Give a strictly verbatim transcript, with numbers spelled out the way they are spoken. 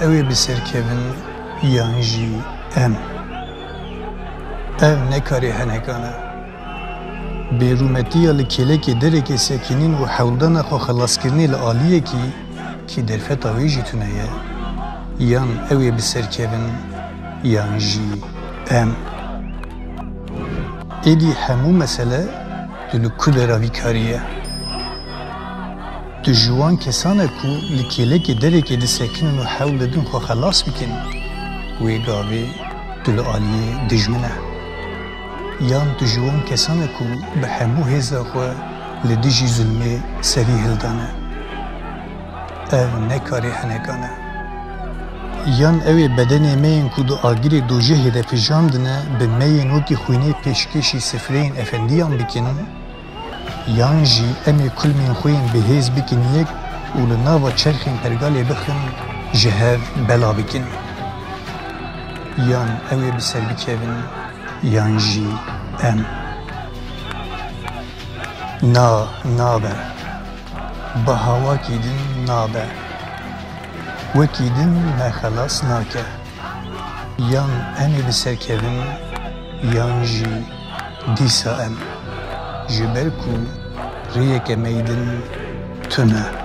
Ew ê bi ser kevin yan jî em. Ev ne karê henekan e. Bêrûmetiya li kêlekê derekê sekinîn û hewldana xwe xelaskirinê li aliyekî kî derfeta wê jî tune ye, yan ew ê bi ser kevin, yan jî em. Êdî hemû mesele tu li ku dera vî karî ye? Tu ji wan kesan e ku li kêlekê derekê disekinin û hewl didin xwe xelas bikin, wê gavê tu li aliyê dijmin e. Yan tu ji wan kesan e ku bi hemû hêza xwe li dijî zulmê serî hildane? Ev ne karê henekan e. Yan ew ê bedenê me yên ku di agirê dojehê de pijandine, bi me yên wekî xwînê pêşkêşî sifreyên efendiyan bikin, yan jî em ê kulmên xwe yên bihêz bikin yek û li nava çerxên pergalê bixin, ji hev bela bikin. Yan ew ê bi ser bikevin, yan jî em. Na, nabe. Bi hawakî din nabe. Wekî din me xelas nake. Yan em ê bi ser kevin, yan jî dîsa em. Ji ber ku rêyeke me yî din tune.